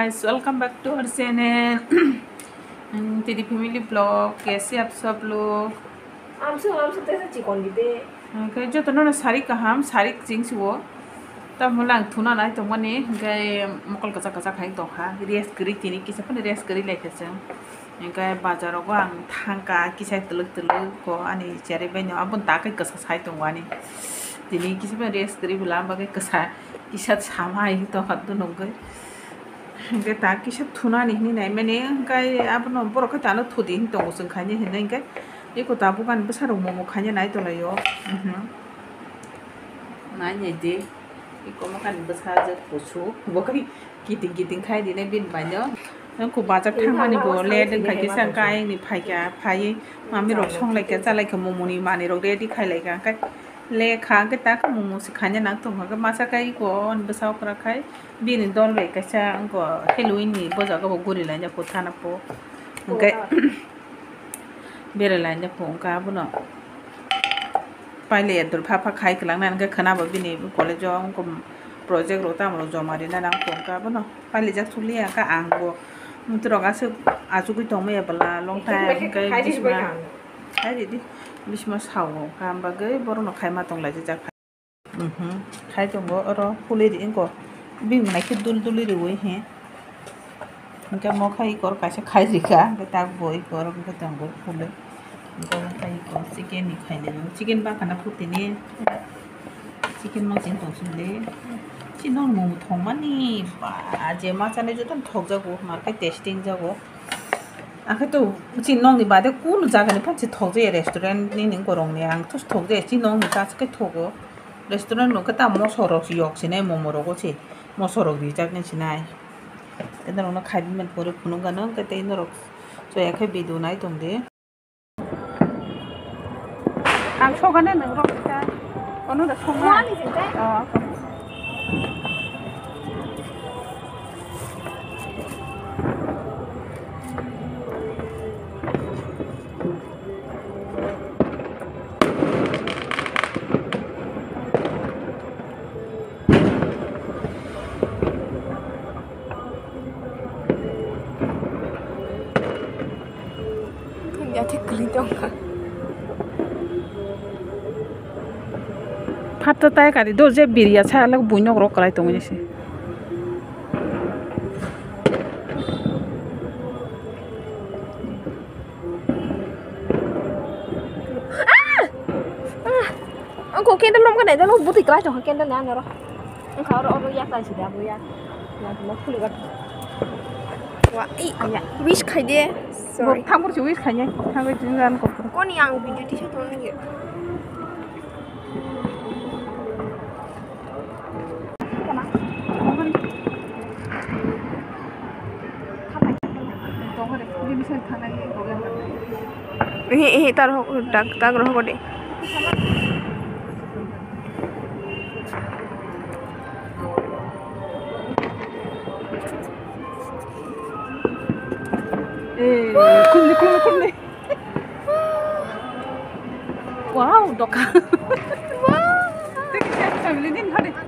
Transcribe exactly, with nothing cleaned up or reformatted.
Guys, welcome back to our channel. Tidi family vlog, kaise aap sab log? Amso, amso, tesa chikon dite. Hwnkhe jotono no sari kaham, sari chwng sio. Tamoni ang thuna nai tongmani, hwnkhe mokol kwchak kwchak hai tongkha. Rest kwrwi tini kisa phano rest kwrwi laikha chwng. Hwnkhe bazar rogo ang thangkha kisa twlwk twlwk ko ani cherwi bai no aboni ta khe kwsa sai tongo ani. Tini kisa phano rest kwrwi bwla ang bagwi kwsa kisa sama hai tongkha dunukgwi. Hwnkhe ta kisa thunani hinwi naimani, hwnkhe abono borok khe tano thudi hinwi tongo chwng khainai hinwi, hwnkhe eko tabuk ani bwsarok momo khaina nai tonglaio. Mhm. Nai nai di, eko mokani bwsajwk kuchuk, bo khe kiting kiting khai dinai bini baino. Eko bazar thangmani bo late wngkha kisa, hwnkhe ayangni phaikha, phaiwi mamirok songlaikha, chalaikha, momoni manwirok ready khailaikha, hwnkhe lekha, hwnkhe ta khe momo se khaina nang tongkha, hwnkhe masa khe eko ani bwsa okra khai. Bini dol bai kaisa wngkha Halloween ni, bo jaga bo guri laijak po thana po. Hwnkhe berai laijak po wngkha abono. Pailai ya dul pha pha khai kwlangna hwnkhe khwna bo bini college o wngkha project rok tamo rok joma rina nang po wngkha abono. Pailijak sukliya wngkha ang bo. Mwtwrok aswk achugwi tongmaya bwla long time hwnkhe bisma khai ridi, bisma sao wngkha, ang bagwi borokno khaima tong laijak. Mhm. Khai tongo oro puli ri wngkha. Bini naikhe dul dul ri riwi he. Hwnkhe mo khai ikor kaisa khai rikha. Hwnkhe tak bo ikor wngkhe tongo puli. Hwnkhe khai ikor chicken ni khai nai. Chicken bakana putini. Chicken ma chini tong sini le. Chini nong mung thong mani ba je ma chani joto thok jago. Mar khai tasting jago. Akhe to chini nong ni bade kunu jaga ni phan si thok jaya restaurant ni ning korong ni ang to thok jaya chini nong ni kaisa khe thogo. Restaurant rok khe ta moso rok yok sinai, momo rogo se moso rok rijak ni sinai. Tei norok no khai bimani pore phunuk gano hwnkhe tei norok chaya khe video nai tong di. Ang sogane nang rok ta. Ono da songma. Oh. Yathek kwrwi tongkha. Phatta tai kari do je biriya sa alak buino rok kwlai tongwi se. Ah! Ah! Ang kok candle rom kanai dalo, butui kwlai tongkha candle ni ano ro. Ang kha oro, oro yak lai sida, bo yak. Yak mo khuli gat. Wa, i, aya, wish khai de. Sorry. Thang por si wish khai ne. Thang por si wish khai ne. Koni ang video tisa tong ni. Ehe, ehe, tar hok, tak, tak rohok de. Eh, kumni, kumni, kumni. Wow, doka. Wow. Thank you, family din hade. Ah.